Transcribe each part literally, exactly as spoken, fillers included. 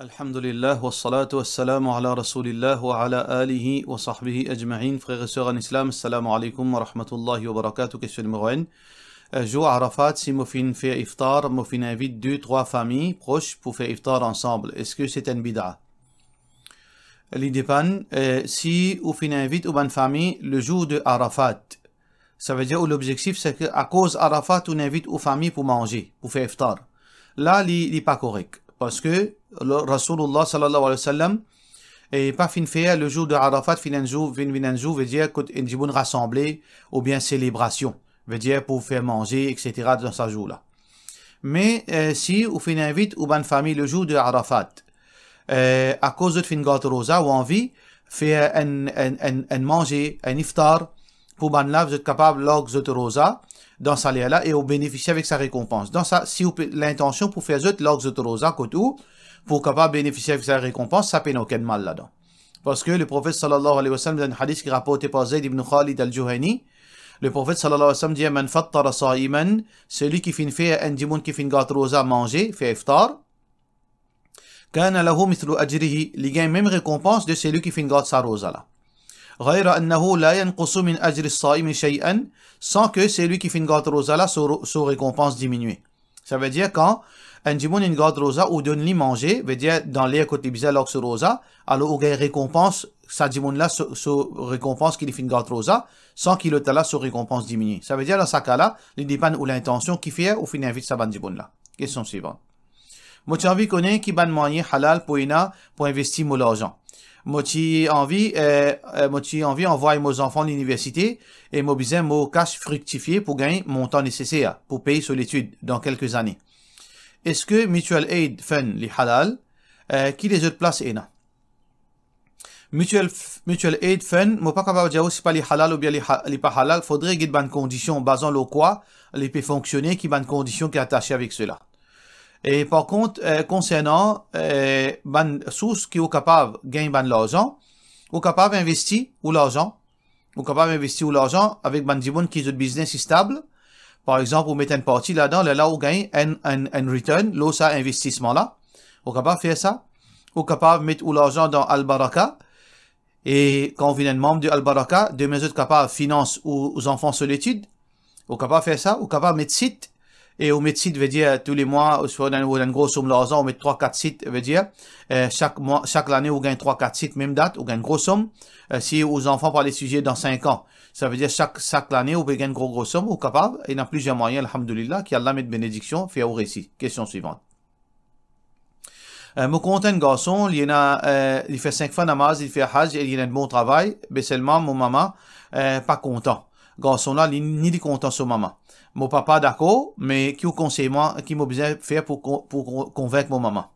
Alhamdulillah, wassalatu wassalamu ala rasoulillah wa ala alihi wa sahbihi ajmain. Frer e ser an Islam, assalamu alaikum wa rahmatullahi wa barakatuh. Kestion nimero enn. Euh, zour Arafat, si mo finn fer iftar, mo finn invit de, trwa fami pros pou fer iftar ansam, eski se enn bida? Li depann, euh, si ou finn invit ou bann fami le zour de Arafat, savedir ou lobzektif se ke akoz Arafat ou invit ou fami pou manze, pou fer iftar. La, li, li pa korek. Parski le, Rasoulillah sallallahu alayhi wa sallam, e pa finn fer le zour de Arafat, finn enn zour, vinn, vinn enn zour, vedir kot enn dimoun rasanble, oubien selebrasion, vedir pou fer manze, et cetera dan sa zour la. Me, euh, si ou finn invit ou bann fami le zour de Arafat, euh, akoz zot finn gard roza, ou anvi fer enn, enn, enn, enn manze, enn iftar, pou bann la, zot kapav larg zot roza dan sa ler la e ou benefisie avek sa rekonpans. Dan sa, si ou pe, lintansion pou fer zot larg zot roza kot ou, pou kapav benefisie avek sa rekonpans, sa pena okenn mal ladan. Parski le Profet sallallahu alayhi wa sallam, dan enn hadis ki raporte par Zayd ibn Khalid al-Juhani, le Profet sallallahu alayhi wa sallam dir, "Man fattara sa'iman", seli ki finn fer enn dimoun ki finn gard roza manze, fer iftar, "kana lahu mithlu ajrihi", li gagn mem rekonpans de seli ki finn gard sa roza la. "Ghayra annahu la yanqusu min ajri as-sa'imi shay'an", san ke seli ki finn gard roza la, so, so rekonpans diminie. Savedir kan enn dimoun inn gard roza ou donn li manze, vedir dan ler kot li bizin larg so roza, alor ou gagn rekonpans sa dimoun la, so, so rekonpans ki li finn gard roza, san ki lot la, so rekonpans diminie. Savedir dan sa ka la, li depann ou lintansion ki fer ou finn invit sa bann dimoun la. Kestion swivan. Mo ti anvi kone ki bann mwayin halal pou ena pou investi mo larzan. Mo ti anvi, eh, eh, mo ti anvi anvway mo zanfan liniversite e mo bizin mo kas friktifie pou gagn montan neseser pou pey so letid dan kelke zane. Eski mutual aid fund li halal? Eh, ki lezot plas ena? Mutual, mutual aid fund, mo pa kapav dir ou si pa li halal oubien li ha-, li pa halal, fodre get bann kondision, bazan lor kwa li pe fonksione, ki bann kondision ki atase avek sela. E par kont, eh, konsernan, eh, bann sours ki ou kapav gagn bann larzan, ou kapav investi ou larzan, ou kapav investi ou larzan avek bann dimoun ki zot biznes stab. Par exanp, ou met enn parti ladan, lerla ou gagn enn, enn, enn return lor sa investisman la. Ou kapav fer sa. Ou kapav met ou larzan dan Al Baraka. E kan ou vinn enn manm de Al Baraka, demin zot kapav finans ou, ou zanfan so letid. Ou kapav fer sa, ou kapav met sit, e ou met sit, vedir, tou le mwa, ou swa dan, ou dan gro som larzan, ou met trwa, kat sit, vedir, eh, sak mwa, sak lane, ou gagn trwa, kat sit, mem dat, ou gagn gro som. Eh, si ou zanfan pou al etidie dan sink an, savedir sak, sak lane, ou pe gagn gro, gro som, ou kapav, ena plizier mwayin, alhamdulillah, ki Allah met benediksion, fer ou reysi. Kestion swivan. Eh, mo kontan enn garson, li ena, eh, li fer sink fwa namaz, li fer haj e li ena enn bon travay, be selman mo mama, eh, pa kontan. Garson la, li, ni li kontan so mama. Mo papa dakor, me ki ou konsey mwa, ki mo bizin fer pou kon-, pou kon-, konvink mo mama?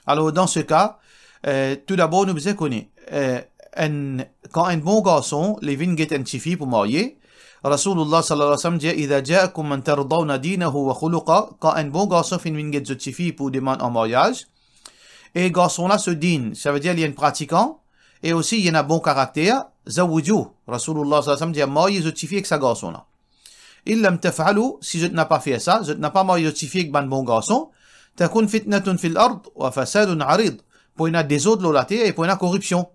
Alor, dan se ka, eh, toudabor, nou bizin kone, eh, enn, kan enn bon garson, li vinn get enn tifi pou marye, Rasoulillah sallallahu alayhi wa sallam dir, "Idha ja'akum man tardawna dinahu wa khuluqah", kan enn bon garson finn vinn get zot tifi pou demann an maryaz, e garson la so din, savedir li enn pratikan, e osi li ena bon karakter, zawwijuh. Rasoulillah sallallahu alayhi wa sallam dir, "Marye zot tifi ek sa garson la." "In lam taf'alu", si zot napa fer sa, zot napa marye zot tifi ek bann bon garson, "takun fitnatun fil ard wa fasadun arid", pou ena dezord lor later e pou ena koripsion.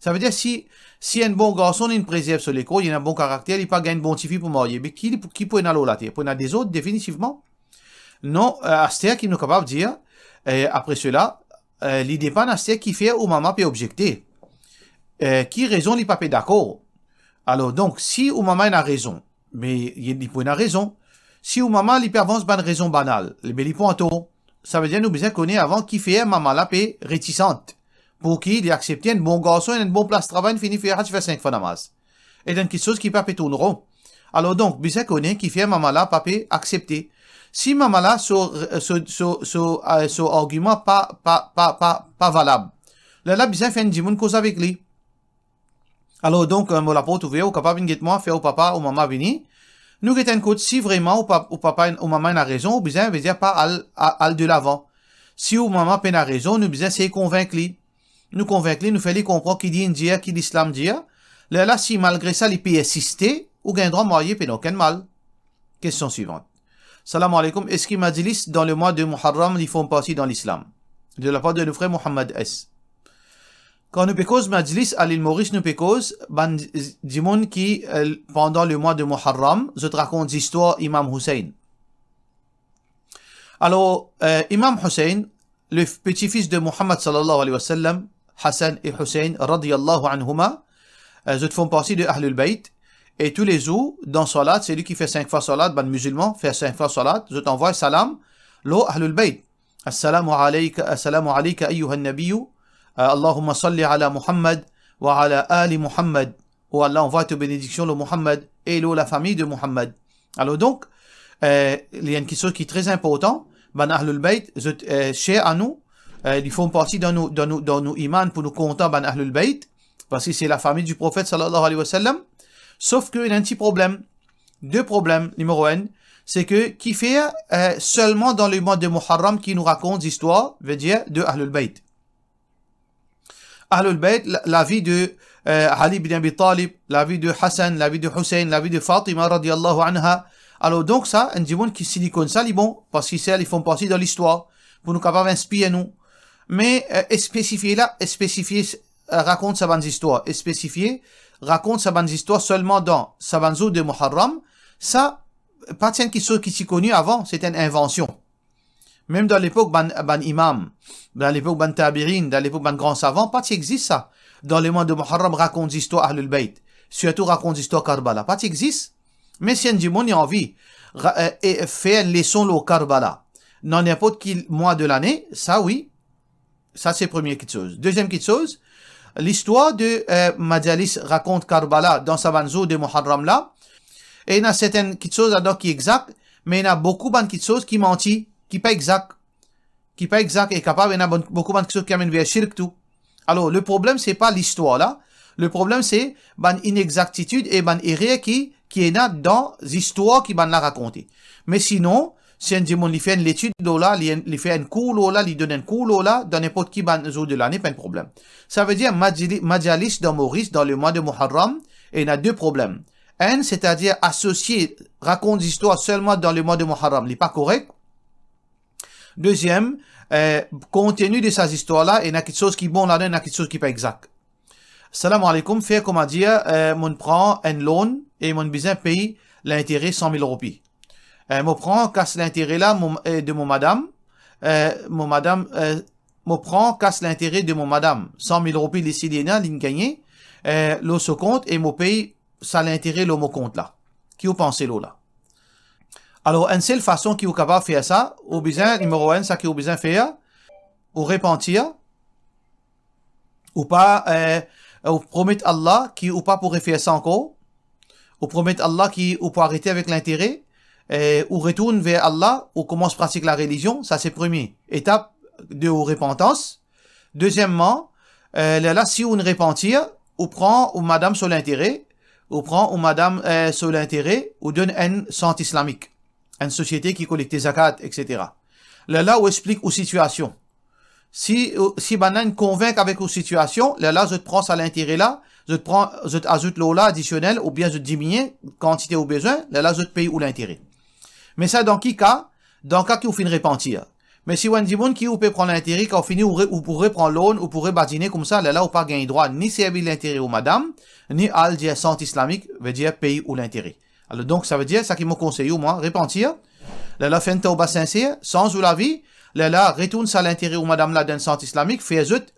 Savedir si, si enn bon garson, li prezerv so lekor, li ena bon karakter, li pa gagn bon tifi pou marye, be ki, ki pou ena lor later? Pou ena dezord definitivman. Non, eh, aster ki nou kapav dir, eh, apre sela, eh, li depann aster kifer ou mama pe objekte. Eh, ki rezon li pa pe dakor? Alor, donk, si ou mama ena rezon, me li pou ena rezon. Si ou mama li pe avans bann rezon banal, be li pou antor. Savedir nou bizin kone avan kifer mama la pe retisant. Pou ki li aksepte enn bon garson, enn bon plas travay, fini fer haj, fer sink fwa namaz. E dan kiksoz ki pa pe tourn ron. Alor donk, bizin kone kifer mama la pa pe aksepte. Si mama la so, so, so, so, eh, so argiman pa, pa, pa, pa, pa valab, lerla bizin fer enn dimoun koz avek li. Alor donk, eh, mo laport ouver, ou kapav vinn get mwa, fer ou papa, ou mama vini. Nou get enn kot si vreman ou pa-, ou papa, ou mama ena rezon, ou bizin, vedir pa al, a-, al delavan. Si ou mama pena rezon, nou bizin sey konvink li. Nou konvink li, nou fer li konpran ki Dine dir, ki Lislam dir. Lerla si malgre sa li persiste, ou gagn drwa marye, pena okenn mal. Kestion swivan. Salam aleykoum, eski majlis dan lemwa de Muharram li form parti dan Lislam? de la part de nos frères Mohammad S. Kan nou pe koz majlis a Lil Moris, nou pe koz bann di-, dimoun ki, euh, pandan le mwa de Muharram, zot rakont zistwar Imam Hussein. Alor, euh, Imam Hussein, le f-, petit-fils de Muhammad sallallahu alayhi wa sallam, Hassan et Hussein radiyallahu anhuma, euh, zot font parti de Ahlul Bayt. E tou le zour, dan salat, seli ki fer sink fwa salat, bann mizilman fer sink fwa salat, zot anvoy salam lor Ahlul Bayt. Assalamu alayka, assalamu alayka ayyuhan nabiyyu, euh, Allahumma salli ala Muhammad wa ala ali Muhammad. O Allah, anvoy to benediksion lor Muhammad e lor lafami de Muhammad. Alor donk, euh, li enn kiksoz ki tre inportan, bann Ahlul Bayt, zot, euh, cher a nou, euh, li font parti dan nou, dan nou, dan nou iman pou nou kontan bann Ahlul Bayt, parski se lafami di Profet sallallahu alayhi wa sallam. Sof ke ena enn ti problem, de problem, nimero enn, se ke kifer, euh, selman dan le mwa de Muharram ki nou rakont zistwar, vedir de Ahlul Bayt. Ahlul Bayt, la, lavi de, euh, Ali bin Abi Talib, lavi de Hassan, lavi de Hussein, lavi de Fatima radiyallahu anha. Alor donk sa, enn dimoun ki si li konn sa, li bon, parski sa li font parti dan listwar, pou nou kapav inspir nou. Me, euh, spesifie la, spesifie, euh, rakont sa bann zistwar, spesifie, rakont sa bann zistwar selman dan sa bann zour de Muharram, sa pa ti enn kiksoz ki ti koni avan, se enn invansion. Mem dan lepok bann, bann imam, dan lepok bann tabiin, dan lepok bann gran savan, pa ti exis sa. Dan le mwa de Muharram, rakont zistwar Ahlul Bayt, sirtou rakont zistwar Karbala, pa ti exis. Me si enn dimoun li anvi ra-, euh, e fer enn leson lor Karbala, dan ninport ki mwa de lane, sa wi, sa se premie kiksoz. Deziem kiksoz, listwar de, euh, majalis rakont Karbala dan sa bann zour de Muharram la, e ena sertin kiksoz ladan ki exak, me ena boukou bann kiksoz ki manti, ki pa exak, ki pa exak, e kapav ena bann, boukou bann kiksoz ki amenn ver shirk tou. Alor, le problem, se pa listwar la. Le problem, se bann inexaktitid e bann erer ki, ki ena dan zistwar ki bann la rakonte. Me sinon, si enn dimoun li fer enn letid lor la, li, li fer enn kour lor la, li donn enn kour lor la, dan ninport ki bann zour de lane, pa enn problem. Savedir, majali-, majalis dan Moris, dan le mwa de Muharram, ena de problem. Enn, setadir asosie, rakont zistwar selman dan le mwa de Muharram, li pa korek. Deziem, euh, konteni de sa zistwar la, ena kiksoz ki bon ladan, ena kiksoz ki pa exak. Salam aleykoum, fer kouma dir, euh, monn pran enn loan e monn bizin pey lintere san mil roupi. Euh, mo pran kas lintere la, mo, euh, de mo madam, euh, mo madam, euh, mo pran kas lintere de mo madam, san mil roupi li si li ena, li'nn gagne, euh, lor so kont e mo pey sa lintere lor mo kont la. Ki ou panse lor la? Alor, enn sel fason ki ou kapav fer sa, ou bizin, nimero enn, sa ki ou bizin fer, ou repantir, ou pa, euh, ou promet Allah ki ou pa pou refer sa ankor, ou promet Allah ki ou pou arete avek lintere, euh, ou retourn ver Allah, ou koumans pratik larelizion, sa se premie etap de ou repantans. Dezieman, euh, lerla si ou'nn repantir, ou pran ou madam so lintere, ou pran ou madam, euh, so lintere, ou donn enn sant islamik, enn sosiete ki kolekte zakat, et cetera. Lerla ou explik ou sitiasion. Si, si bann la inn konvink avek ou sitiasion, lerla zot pran sa lintere la, zot pran, zot azout lor la adisionel, oubien zot diminie kantite ou bizin, lerla zot pey ou lintere. Me sa dan ki ka? Dan ka ki ou finn repantir. Me si ou enn dimoun ki ou pe pran lintere, kan ou fini, ou re-, ou pou repran loan, ou pou rebadine koumsa, lerla ou pa gagn drwa ni servi lintere ou madam, ni al dir sant islamik, vedir pey ou lintere. Alor donk, savedir, sa ki mo konsey ou, mwa, repantir, lerla fer enn tawba sinser, sanz ou lavi, lerla retourn sa lintere ou madam la dan enn sant islamik, fer zot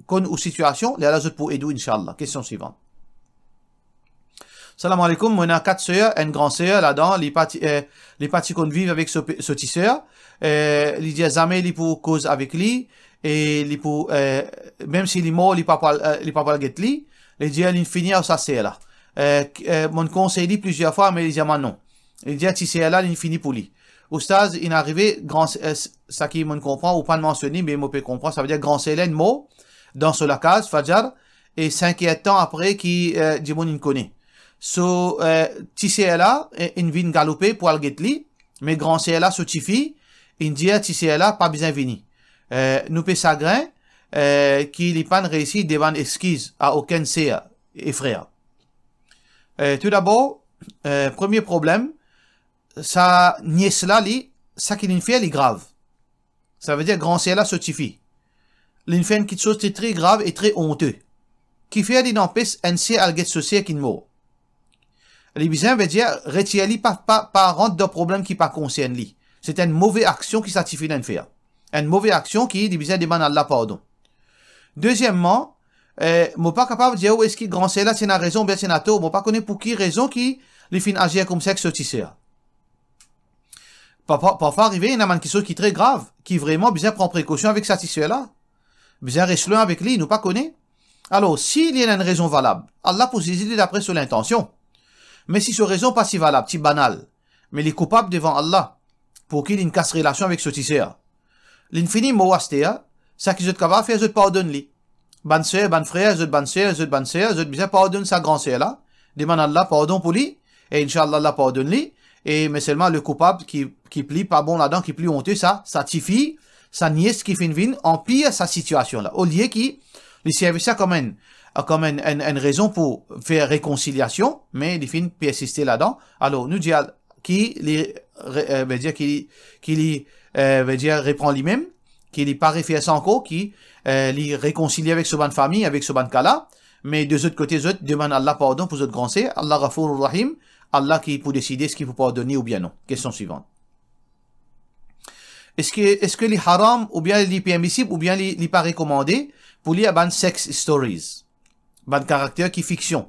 konn ou sitiasion, lerla zot pou ed ou, inshallah. Kestion swivan. Salam aleykoum, mo ena kat ser, enn gran ser ladan, li pa ti, eh, li pa ti konn viv avek so pe-, so ti ser, eh, li dir zame li pou koz avek li, e li pou, eh, mem si li mor, li pa pou al, eh, li pa pou al get li, li dir li'nn fini ar sa ser la. Eh, k-, eh, monn konsey li plizier fwa, me li dir mwa non. Li dir ti ser la, li'nn fini pou li. Oustaz, inn arive, gran, eh, s-, sa ki monn konpran, ou pa'nn mansione, me mo pe konpran, savedir gran ser la inn mor dan so lakaz, Fajar, e sink er tan apre ki, eh, dimoun inn kone. So, eh, ti ser la, eh, inn vinn galoupe pou al get li, me gran ser la, so tifi, inn dir ti ser la pa bizin vini. Eh, nou pe sagrin, eh, ki li pa'nn reysi demann exkiz a okenn ser e frer. Eh, toudabor, eh, premie problem, sa nies la, li, sa ki li'nn fer, li grav. Savedir gran ser la so tifi. linn fer enn kitsoz ki tre grav e tre onte. Kifer linn anpes enn ser al get so ser kinn mor. Li bizin, vedir, retir li, pa, pa, pa rant dan problem ki pa konsern li. Se enn move aksion ki sa tifi la inn fer. Enn move aksion ki li bizin demann Allah pardon. Dezieman, eh, mo pa kapav dir ou eski gran ser la ti ena rezon oubien ti ena tor. Mo pa kone pou ki rezon ki li finn azir koumsa ek so ti ser. Parfwa, parfwa arive, ena bann kitsoz ki tre grav, ki vreman bizin pran prekosion avek sa ti ser la. Bizin res lwin avek li, nou pa kone. Alor, si li ena enn rezon valab, Allah pou ziz li dapre so lintansion. Me si so rezon pa ti valab, ti banal, me li koupab devan Allah, pou ki linn kas relasion avek so ti ser. Linn fini mor aster, seki zot kapav fer, zot pardonn li. Bann ser, bann frer, zot bann ser, zot bann ser, zot bizin pardonn sa gran ser la, demann Allah pardon pou li, e inshallah, Allah pardonn li, e me selman le koupab ki, ki pli pa bon ladan, ki pli onte, sa, sa tifi, sa nies ki finn vinn anpir sa sitiasion la. Olie ki li servi sa kom enn, kom enn, enn, enn rezon pou fer rekonsiliasion, me li finn persiste ladan. Alor, nou dir al ki li re-, eh, vedir ki li, ki li, eh, vedir repran limem, ki li pa refer sa ankor, ki, eh, li rekonsilie avek so bann fami, avek so bann kala, me de zot kote zot demann Allah pardon pou zot gran ser, Allah Ghafour Rahim, Allah ki pou deside eski pou pardonn li oubien non. Kestion swivan. Eski, eski li haram oubien li permisib oubien li, li pa rekomande pou lir bann sex stories, bann karakter ki fiksion?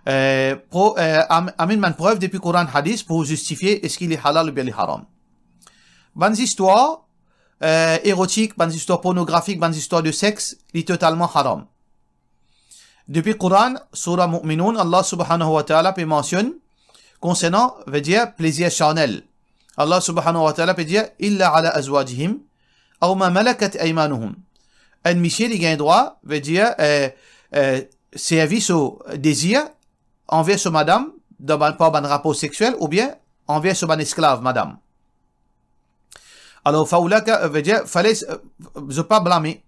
Eh, pou, eh, am-, amenn bann prev depi Koran, Hadis pou zistifie eski li halal oubien li haram. Bann zistwar, eh, erotik, bann zistwar pornografik, bann zistwar de sex, li totalman haram. Depi Koran, Sura Mu'minun, Allah Subhanahu wa Ta'ala pe mansionn konsernan, vedir, plezir charnel. Allah Subhanahu wa Ta'ala pe dir, "Illa ala azwajihim, aw ma malakat aymanuhum." Enn misie, li gagn drwa, vedir, eh, eh, servi so dezir anver so madam, dan bann, par bann rapor sexiel, oubien anver so bann esklav madam. Alor, fa ulaka, eh, vedir, fale, eh, zot pa blame.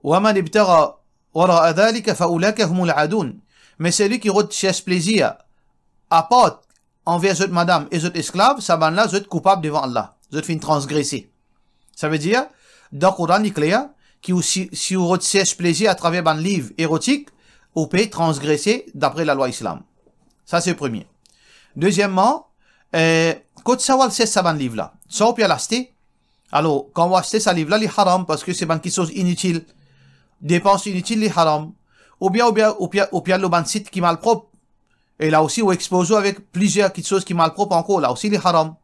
Wa man ibtagha wara'a dhalika fa ulaka humul adun. Me seki ki rod sers plezir apar anver zot madam e zot esklav, sa bann la, zot koupab devan Allah. Zot finn transgrese. Savedir, dan Koran, li kler, ki ou si, si ou rod sers plezir atraver bann liv erotik, ou pe transgrese dapre lalwa Islam. Sa se premie. Dezieman, eh, kot sa ou al sers sa bann liv la? Sa ou pe al aste? Alor, kan ou aste sa liv la, li haram, parski se bann kitsoz initil. Depans initil, li haram. Oubien, oubien, oubien, oubien lor bann sit ki malprop. E la osi, ou expoz ou avek plizier kitsoz ki malprop ankor, la osi, li haram.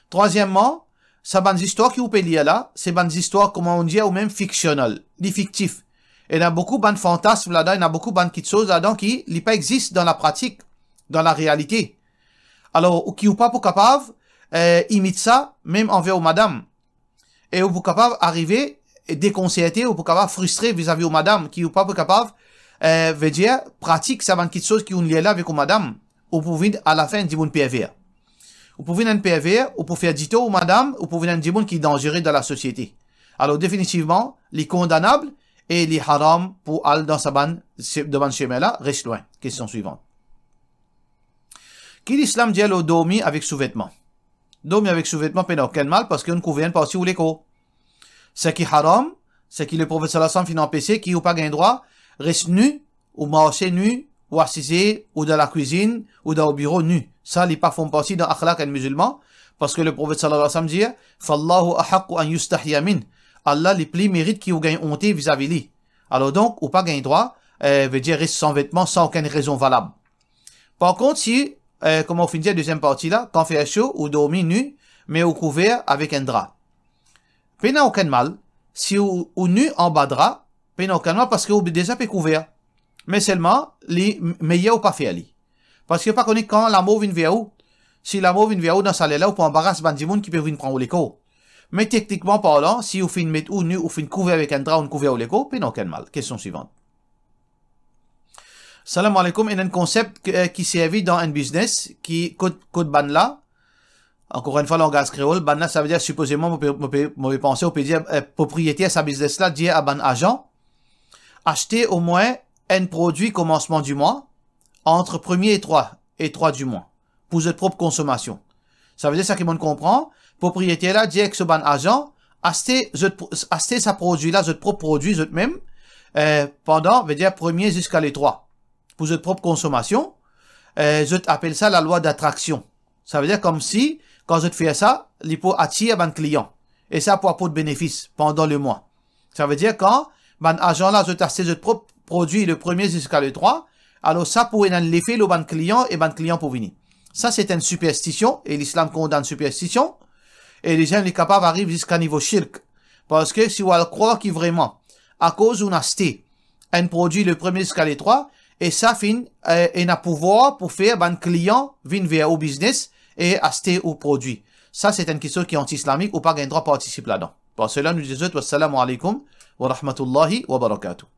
Trwazieman, sa bann zistwar ki ou pe lir la, se bann zistwar, kouma ou dir, ou mem fictional, li fiktif. Ena boukou bann fantasm ladan, ena boukou bann kitsoz ladan ki li pa exis dan lapratik, dan larealite. Alor, ou ki ou pa pou kapav, eh, imit sa, mem anver ou madam. E ou pou kapav arive dekonserte, ou pou kapav fristre vizavi ou madam, ki ou pa pou kapav, eh, vedir, pratik sa bann kitsoz ki ou'nn lir la avek ou madam. Ou pou vinn alafin enn dimoun perver. Ou pou vinn enn perver, ou pou fer ditor ou madam, ou pou vinn enn dimoun ki danzere dan lasosiete. Alor, definitivman, li kondanab e li haram pou al dan sa bann, se-, dan bann semin la, res lwin. Kestion swivan. Ki Lislam dir lor dormi avek souvetman? Dormi avek souvetman pena okenn mal, parski ou'nn kouver enn parti ou lekor. Seki haram, seki Leprofet sallallahu alayhi wa sallam finn anpese, ki ou pa gagn drwa res ni, ou marse ni, ou asize, ou dan lakwizinn, ou dan ou biro ni. Sa, li pa form parti dan akhlaq enn mizilman, parski Leprofet sallallahu alayhi wa sallam dir, "Fallahu ahaqqu an yustahya min." Allah, li pli merit ki ou gagn onte vizavi li. Alor donk, ou pa gagn drwa, eh, vedir res san vetman, san okenn rezon valab. Par kont, si, eh, kouma ou finn dir, deziem parti la, kan fer so, ou dormi ni, me ou kouver avek enn dra, pena okenn mal. Si ou, ou ni anba dra, pena okenn mal, parski ou deza pe kouver. Me selman, li m-, meyer ou pa fer li. Parski ou pa kone kan lamor vinn ver ou. Si lamor vinn ver ou dan sa ler la, ou pou anbaras bann dimoun ki pe vinn pran ou lekor. Me teknikman parlan, si ou finn met ou ni, ou finn kouver avek enn dra, ou'nn kouver ou lekor, pena okenn mal. Kestion swivan. Salam aleykoum, ena enn konsep ki, eh, ki servi dan enn biznes, ki kot, kot bann la, ankor enn fwa langaz kreol, bann la, savedir sipozeman, mo pe, mo pe, mo pe panse, ou pe dir, eh, propriyeter sa biznes la, dir a bann azan, aste omwin enn prodwi komansman dimwa, ant premie e trwa, e trwa dimwa, pou zot prop konsomasion. Savedir sa ki mo'nn konpran, propriyeter la dir ek so bann azan, aste zot, aste sa prodwi la, zot prop prodwi zot mem, eh, pandan, vedir premie ziska le trwa, pou zot prop konsomasion, eh, zot apel sa lalwa datraksion. Savedir koumsi, kan zot fer sa, li pou atir bann klian. E sa pou aport benefis pandan lemwa. Savedir kan bann azan la, zot aste zot prop prodwi le premie ziska le trwa, alor sa pou ena enn lefe lor bann klian e bann klian pou vini. Sa se enn siperstision, e Lislam kondann siperstision, e li kapav ariv ziska nivo shirk. Parski si ou al krwar ki vreman, akoz ou aste enn prodwi le premie ziska le trwa, e sa finn, eh, ena pouvwar pou fer bann klian vinn ver ou biznes e aste ou prodwi. Sa se enn kistos ki anti-islamik, ou pa gagn drwa partisip ladan. Par sela, nou dir zot, wassalamu alaikum wa rahmatullahi wa barakatuh.